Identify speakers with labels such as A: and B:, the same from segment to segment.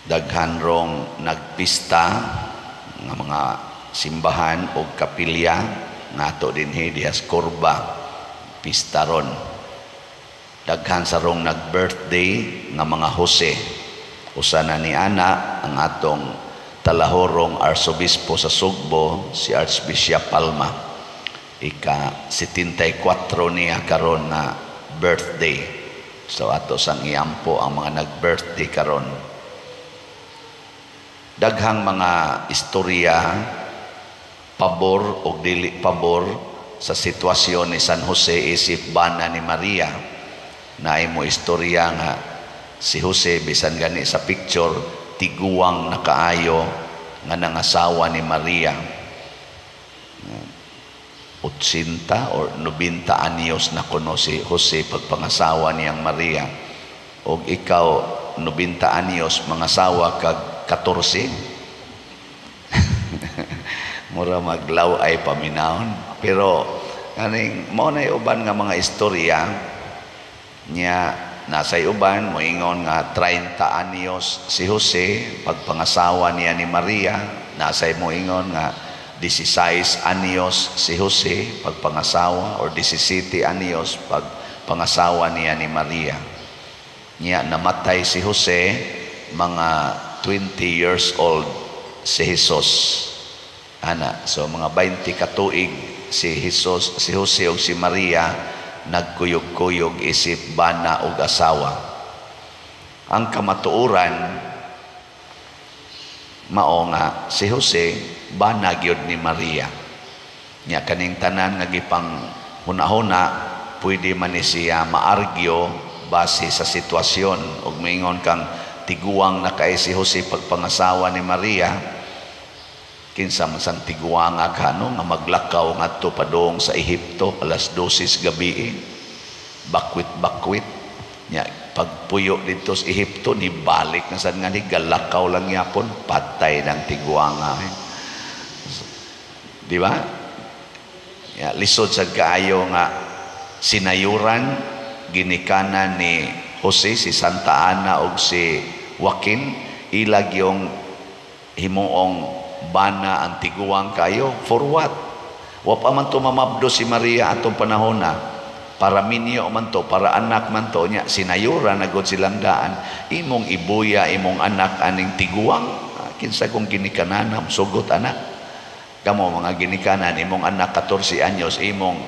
A: Daghan rong nagpista nga mga simbahan o kapilya nato dinhi dihas Kurba, pista ron. Daghan sa rong nag-birthday nga mga Jose. Usa na ni ana ang atong talahorong arsobispo sa Sugbo, si Archbishop Palma. Ika 74 niya karon na birthday. So ato sang iampo ang mga nag-birthday karon. Daghang mga istorya pabor o dili pabor sa sitwasyon ni San Jose isip bana ni Maria. Naay mo istorya nga si Jose, bisan gani sa picture, tiguang na kaayo nga nangasawa ni Maria. 80 or 90 anyos na kuno si Jose pagpangasawa niyang Maria. Og ikaw 90 anyos, mangasawa kag 14, mura maglaw ay paminahon. Pero kaning mao na uban nga mga istorya niya. Nasa uban moingon nga 30 anyos si Jose pagpangasawa niya ni Maria. Nasa moingon nga 16 anyos si Jose pagpangasawa or 17 anyos pagpangasawa niya ni Maria. Niya namatay si Jose, mga 20 years old si Jesus ana. So mga 20 katuig si Jesus, si Jose ug si Maria nagkuyog-kuyog isip bana ug asawa. Ang kamatuoran mao nga si Jose bana gyud ni Maria. Nya kaning tanan nga gipang hunahuna, pwede man ni siya maargyo base sa sitwasyon. Ug moingon kang tiguang na kay si Jose pagpangasawa ni Maria, kinsa man sang tiguanga ka no nga maglakaw ngadto padung sa Ehipto alas 12 gabi, bakwit-bakwit? Nya pagpuyo didto sa Ehipto, ni balik na sad nga ni galakaw lang yapon, patay ng tiguanga eh. Di ba? Ya, lisod sad kaayo nga sinayuran ginikanan ni Jose si Santa Ana og si Joaquin, ilag yung himuong bana ang tiguang kayo. For what? Wa pa man to mamabdo si Maria atong panahon na para minyo man to, para anak man to. Nya sinayura na gud silang daan. Imong ibuya imong anak aning tiguang? Kinsa kong ginikanan sugot anak? Kamo mga ginikanan, imong anak 14 anyos, imong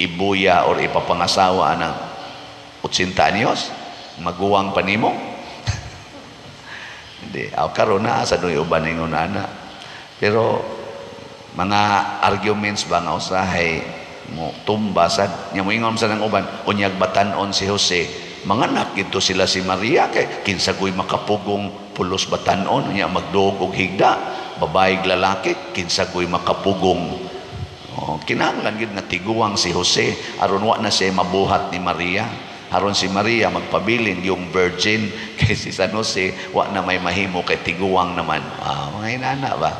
A: ibuya or ipapangasawa anang 80 anyos, maguwang pa nimo? Hindi aw karon na sa doy uban ningon ana. Pero mga arguments ba nga usahay mo tumba sad. Nya moingon sa nang uban, unyag batan-on si Jose, manganak gito sila si Maria, kay kinsa koy makapugong pulos batan-on? Nya magduog og higda, babae lalaki, kinsa koy makapugong? Oh, kinahanglan gid nga tiguang si Jose aron wa na siya mabuhat ni Maria, aron si Maria magpabilin yung virgin, kay si San Jose wa na may mahimo kay tiguang naman. Ah, mga inana ba?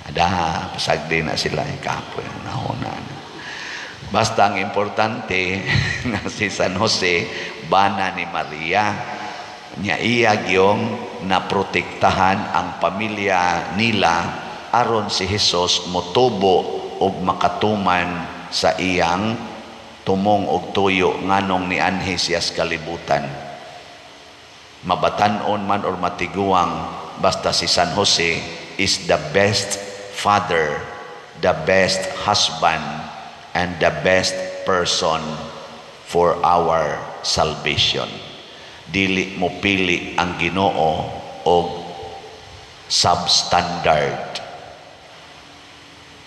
A: Ada pasagdi na sila, kapoy nahuna. Basta ang importante nga si San Jose bana ni Maria. Nya iya gyong naprotektahan ang pamilya nila aron si Jesus motubo og makatuman sa iyang tumong og tuyo nganong nianhi siya sa kalibutan. Mabatan-on man or matiguang, basta si San Jose is the best father, the best husband, and the best person for our salvation. Dili mo pili ang Ginoo og substandard.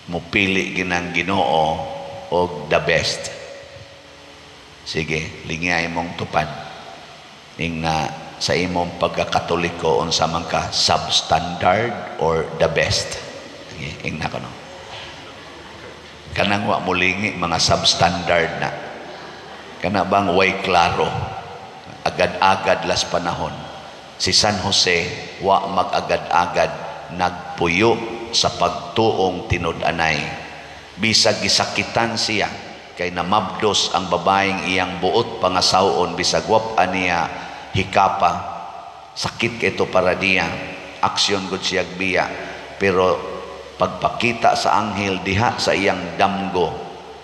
A: Mupili ginang Ginoo og the best. Sige, lingay mong tupad. Ingna sa imong pagkakatoliko, unsa man ka, substandard or the best? Sige, ingna ko no. Kanang wa mulingi, mga substandard na. Kana bang way klaro? Agad-agad las panahon. Si San Jose wa mag-agad-agad, nagpuyo sa pagtuong tinud-anay. Bisag gisakitan siya kay namabdos ang babaeng iyang buot pangasawon, bisag wa pa niya hikapa. Sakit kay to para niya. Aksyon gud siya biya. Pero pagpakita sa anghel diha sa iyang damgo,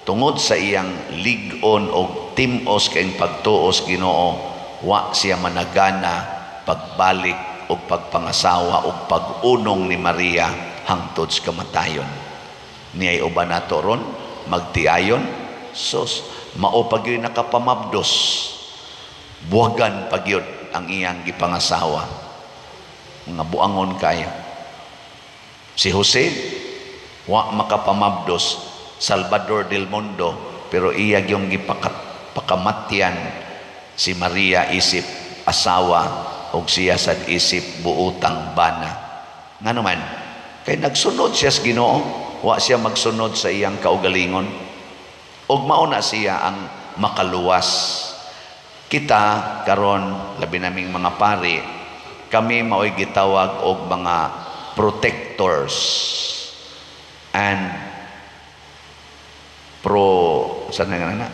A: tungod sa iyang lig-on og tim-os kayong pagtuos Ginoo, wa siya managana pagbalik og pagpangasawa og pag-unong ni Maria hangtod sa kamatayon. Niay uban nato ron magtiayon, sus, mao pa gyud nakapamabdos, buwagan pa gyud ang iyang gipangasawa. Mga buangon kayo. Si Jose wa makapamabdos, Salvador del Mundo, pero iya gyung gipakamatyan si Maria isip asawa og siya sad isip buotang bana. Ngano man? Kay nagsunod siya sa Ginoo, wa siya magsunod sa iyang kaugalingon. Og mao na siya ang makaluwas. Kita karon, labi naming mga pari, kami mao'y gitawag og mga protectors and pro sa nga na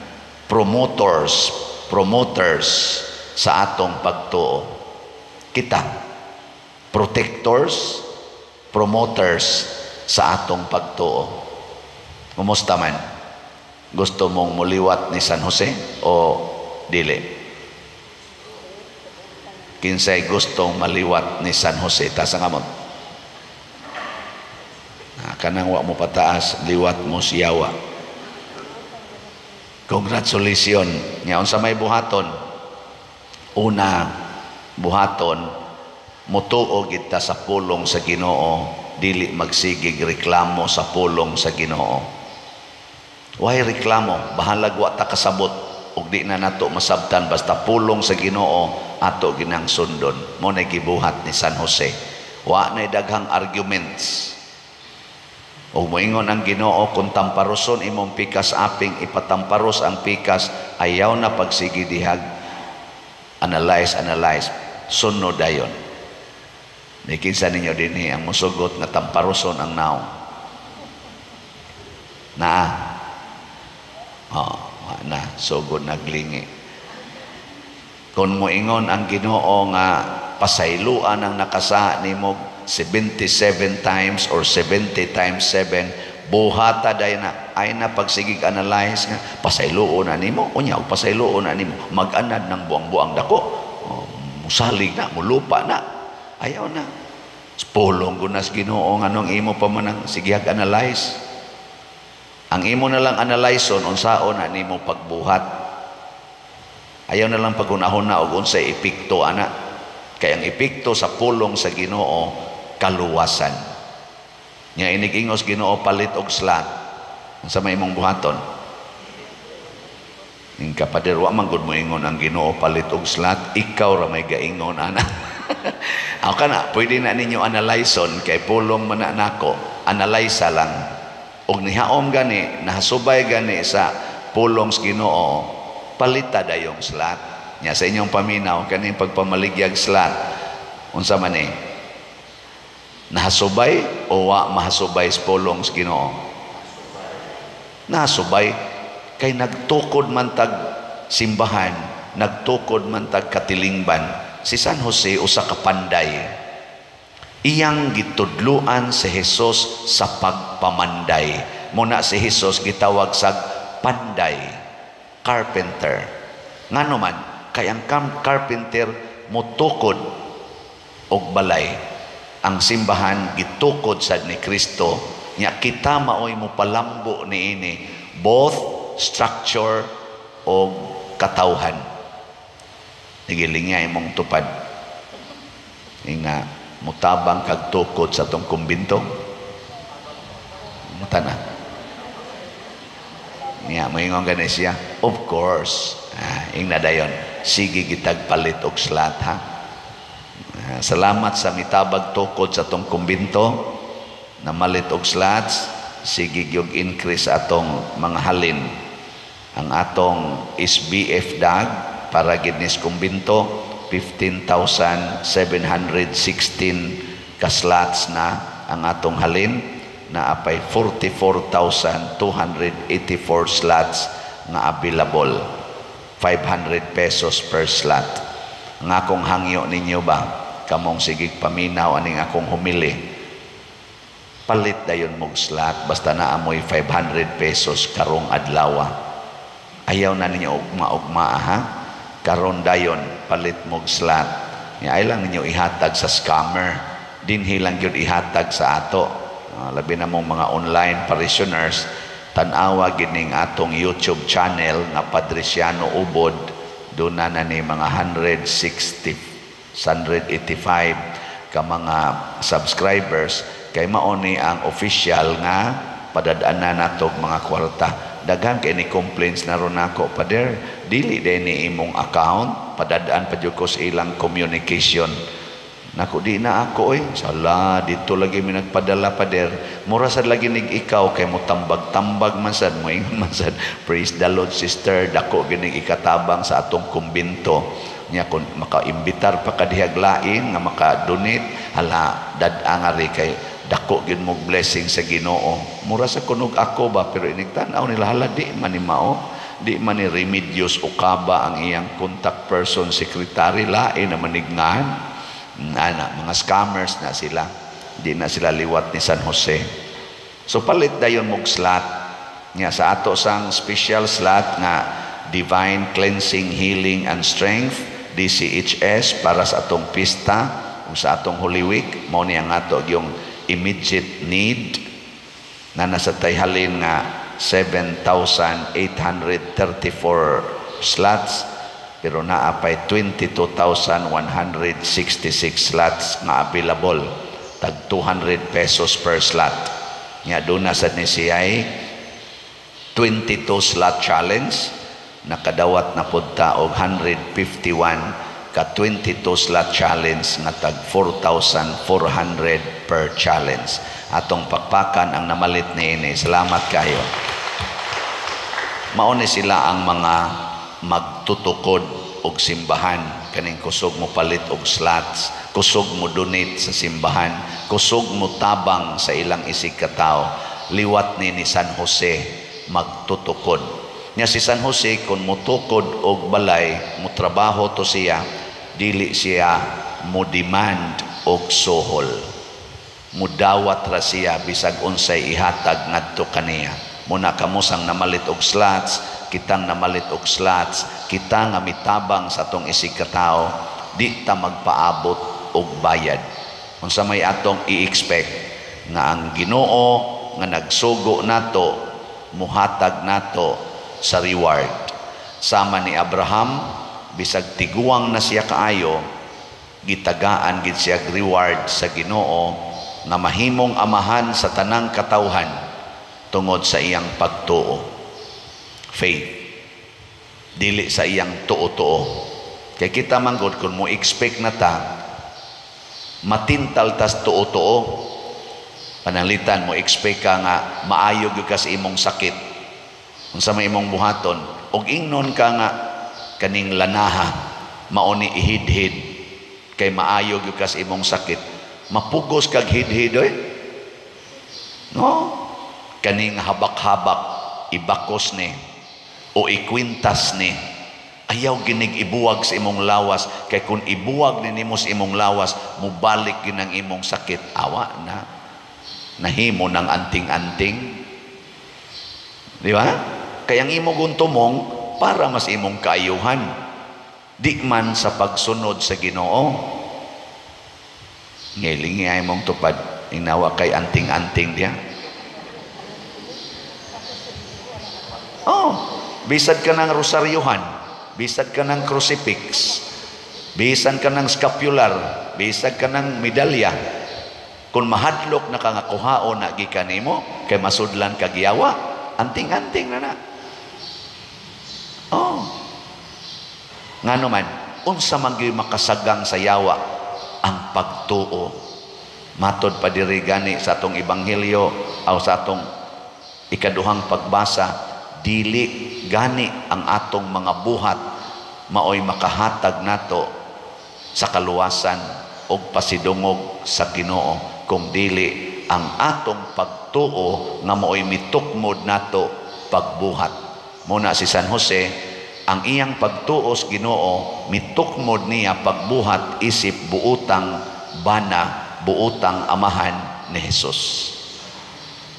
A: promoters promoters sa atong pagtuo. Kita, protectors, promoters sa atong pagtuo. Kumusta man? Gusto mong muliwat ni San Jose o dili? Kinsay gustong maliwat ni San Jose? Taas ang kamot. Ah, kanang wa mo pataas, liwat mo siyawa. Congratulations. Nya unsa may buhaton? Una, buhaton, mutuo kita sa pulong sa Ginoo, dili magsigig reklamo sa pulong sa Ginoo. Why reklamo? Bahalag wa ta kasabot ug di na nato masabtan, basta pulong sa Ginoo ato ginang sundon. Mo na gibuhat ni San Jose. Wa na daghang arguments. Ug moingon ang Ginoo, kung tamparoson imong pikas aping, ipatamparos ang pikas, ayaw na pagsigi dihag analyze, analyze, sunod dayon. May kinsa ninyo dinhi ang musugot nga tamparoson ang naong? Naa? Oh, wa na sugod naglingi. Kung moingon ang Ginoo nga pasayloan ang nakasa nimo 77 times or 70 times 7, buhata dayon na. Ay na pagsigig analyze nga pasayloon na nimo, unya og pasayloon na nimo, mag-anad ng buang-buang dako, oh, musalig na, mulupa na. Ayaw na. Pulong gunas Ginoo, nganong imo pa man ang sigihag analyze? Ang imo na lang analyze on unsaon na nimo pagbuhat. Ayaw na lang pagunahon na og unsay epekto ana. Kay ang epekto sa pulong sa Ginoo, kaluwasan. Nya inig ingos Ginoo palit og slot, unsa may imong buhaton? Ing kapader, wa man gud moingon ang Ginoo palit og slot, ikaw ra may gaingon ana. Ako kana, pwede na ninyo analyze-on kay pulong man na nako, analyze lang. Og nihaom gani, nahasubay gani sa pulong sa Ginoo, palita dayong slot. Nya sa inyong paminaw kaning pagpamaligyag slot, unsa man ni? Nahasubay o wa mahasubay sa pulong sa Ginoo? Nahasubay kay nagtukod man tag simbahan, nagtukod man tag katilingban. Si San Jose usa ka panday. Iyang gitudluan si Jesus sa pagpamanday. Muna si Jesus gitawag sa panday, carpenter. Ngano man, kay ang carpenter motukod og balay. Ang simbahan gitukod sad ni Kristo. Nya kita maoy mopalambo niini, both structure og katawhan. Nigilingya imong tupad. Nga mutabang kag tukod sa tong kumbinto. Muta na. Niya moingon gani siya, of course. Ah, ingna dayon, sige gitag palit og slot ha. Ah, salamat sa mitabag tukod sa tong kumbinto na malit og slots, sige gyud increase atong mga halin. Ang atong SBF dag para gid nis kumbinto 15,716 ka slots na ang atong halin, na apay 44,284 slots nga available. 500 pesos per slot. Ang akong hangyo ninyo ba, Kamong sigig paminaw aning akong humili, palit dayon mog slot basta naa moy 500 pesos karong adlaw. Ayaw na ninyo ugma-ugma, ha. Karon dayon, palit mog slot. Nya ay lang ninyo ihatag sa scammer. Dinhi lang gyud ihatag sa ato. Labi na mong mga online parishioners, tan-awa gining atong YouTube channel nga Padriciano Ubod. Doon na na ni mga 160, 185 ka mga subscribers, kay mao ni ang official nga padad-anan nato mga kwarta. Daghan kay ni complaints na ron nako, "Pader, dili din ni imong account, padad-an pa jud ko sa ilang communication." Nako, di na ako oy. Sala, dito lagi mi nagpadala, pader. Mura sad lagi nig ikaw kay mo tambag-tambag man sad mo, ingon man sad, "Praise the Lord, sister, dako ginig ikatabang sa atong kumbinto." Nya kun makaimbitar pa ka dihag lain nga maka-donate, hala, dad-a nga ri kay dako gyud mo blessing sa Ginoo. Mura sa kunog ako ba, pero inig tan-aw nila, hala, di man ni mao. Di man ni Remedios Okaba ang iyang contact person, secretary, lain na manignahan. Ana, mga scammers na sila. Di na sila liwat ni San Jose. So palit dayon mog slot. Nga sa ato sang special slot nga Divine Cleansing, Healing and Strength, DCHS, para sa atong pista o sa atong Holy Week, mao ni ang ato yung immediate need na nasa tayhalin nga 7,834 slots, pero naa pay 22,166 slots nga available, tag 200 pesos per slot. Nga doon na sad ni siya 22 slot challenge. Nakadawat na pud ta og 151 ka 22 slot challenge nga tag 4,400 per challenge. Atong pakpakan ang namalit niini. Salamat kayo. Mao ni sila ang mga magtutukod og simbahan, kaning kusog mo palit og slots, kusog mo donate sa simbahan, kusog mo tabang sa ilang isig katawo. Liwat ni San Jose, magtutukod nya si San Jose. Kung motukod og balay, mo trabaho to siya, dili siya mo demand og suhol. Mudawat ra siya bisag unsay ihatag ngadto kaniya. Muna kamo sang namalit og slots, kitang namalit og slots, kita nga mitabang sa atong isig katawo, di ta magpaabot og bayad. Unsa may atong i-expect? Nga ang Ginoo nga nagsugo nato, muhatag nato sa reward. Sama ni Abraham, bisag tiguang na siya kaayo, gitagaan gid siya reward sa Ginoo nga mahimong amahan sa tanang katawhan tungod sa iyang pagtuo, faith, dili sa iyang tuo-tuo. Kay kita man gud, kung mo expect na ta, matintal tas tuo-tuo. Pananglitan mo expect ka nga maayo gyud ka sa imong sakit, unsa may imong buhaton? Og ingnon ka nga kaning lanaha mao ni ihidhid kay maayo gyud ka sa imong sakit, mapugos kag hidhid oy, no? Kaning habak-habak, ibakos ni o ikwintas ni. Ayaw ginig ibuwag sa imong lawas, kay kung ibuwag ni nimo sa imong lawas, mubalik gin ang imong sakit. Awa na, nahimo ng anting-anting, di ba? Kaya ang imong guntumong para mas imong kaayuhan, di man sa pagsunod sa Ginoo. Ngilingi ay mong tupad, inawa kay anting-anting diya. Oh, bisad ka ng rosaryuhan, bisad ka ng crucifix, bisan ka ng scapular, bisad ka ng medalya. Kung mahadlok na ka nga kuhaon na gikan nimo, kay masudlan ka giyawa, anting-anting na na. Oh. Ngano man, unsa man gyud makasagang sa yawa? Ang pagtuo. Matod pa diri gani sa atong ebanghelyo o sa atong ikaduhang pagbasa, dili gani ang atong mga buhat maoy makahatag nato sa kaluwasan og pasidungog sa Ginoo, kung dili ang atong pagtuo nga maoy mitukmod nato pagbuhat. Muna si San Jose Ang iyang pagtuos Ginoo mitukmod niya pagbuhat isip buutang bana, buutang amahan ni Jesus.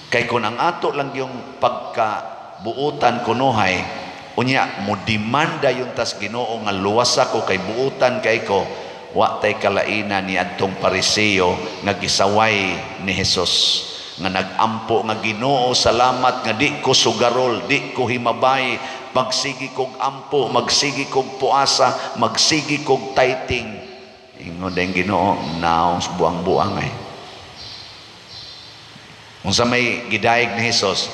A: Kay kung ang ato lang yung pagkabuutan kunuhay, unya mo demanda yung tas Ginoo nga luwas ako kay buutan kay ko, wa tay kalaina ni adtong Pariseo nga gisaway ni Jesus, nga nagampo nga, "Ginoo, salamat nga di ko sugarol, di ko himabay, magsigi kog ampo, magsigi kog puasa, magsigi kog tithing." Ingon din Ginoo, "Naong buang-buang ay." Unsa may gidayeg ni Jesus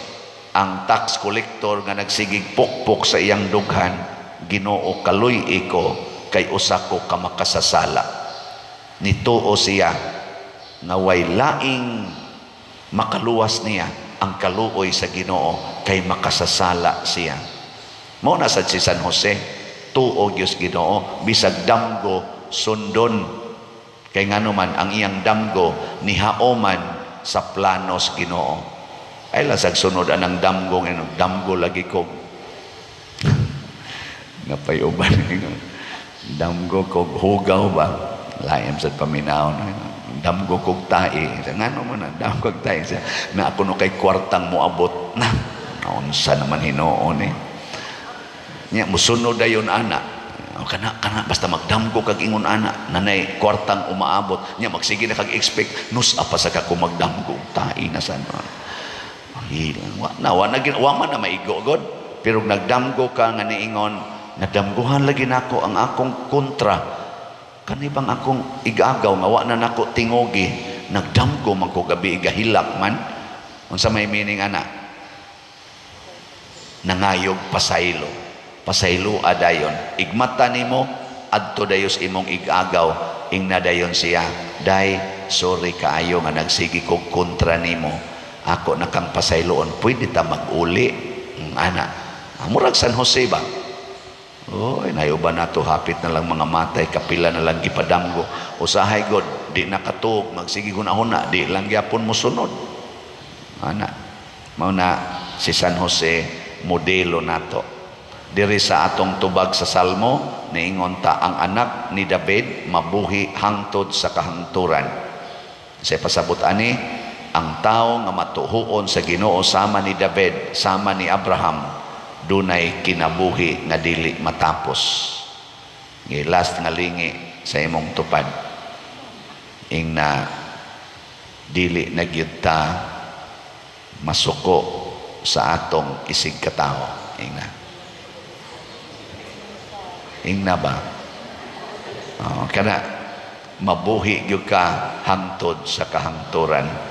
A: ang tax collector nga nagsigig pukpok sa iyang dughan? "Ginoo, kaluy ko kay usa ko ka makasasala." Nituo siya nga way laing makaluwas niya ang kaluoy sa Ginoo kay makasasala siya. Mao na sad si San Jose, tuo gyud Ginoo bisag damgo sundon, kay ngano man ang iyang damgo nihaoman sa planos Ginoo. Ay lasag sunod anang damgo, ngano damgo lagi ko napayuban, damgo kog hugaw ba, laim sa paminaw, damgo kog tae. Ngano mo na damgo kog tae na ako no kay kwartang moabot na unsa naman hinuon eh. Nya musunod dayon ana, kana kana basta magdamgo kag ingon ana nanay kwartang umaabot. Nya magsige na kag expect, nus apa sa ka ko magdamgo tae na sa wa na wa na wa man na maigo god. Pero nagdamgo ka nga niingon, "Nadamguhan lagi nako ang akong kontra, kani bang akong igagaw nga wa na nako tingogi, nagdamgo man ko gabi, gahilak man." Unsa may meaning ana? Nangayog pasaylo, pasaylo adayon. Igmata nimo adto dayos imong igagaw, ingna dayon siya, "Day, sorry kaayo nga nagsigi kog kontra nimo, ako na kang pasayloon, pwede ta mag-uli?" Ana, murag San Jose ba? Oy, nayo ba nato hapit na lang mga matay, kapila na lang gipadamgo. Usahay god di nakatuog, magsige huna-huna, di lang gyapon mosunod. Ana, mao na si San Jose modelo nato. Diri sa atong tubag sa Salmo, niingon ta ang anak ni David mabuhi hangtod sa kahangturan. Sa pasabot ani, ang tao nga matuhuon sa Ginoo sama ni David, sama ni Abraham, dunay kinabuhi nga dili matapos. Ngi last nga lingi sa imong tupad. Ing na dili na gyud ta masuko sa atong isig katawo. Ing na. Ing na ba? Oh, kana mabuhi gyud ka hangtod sa kahangturan.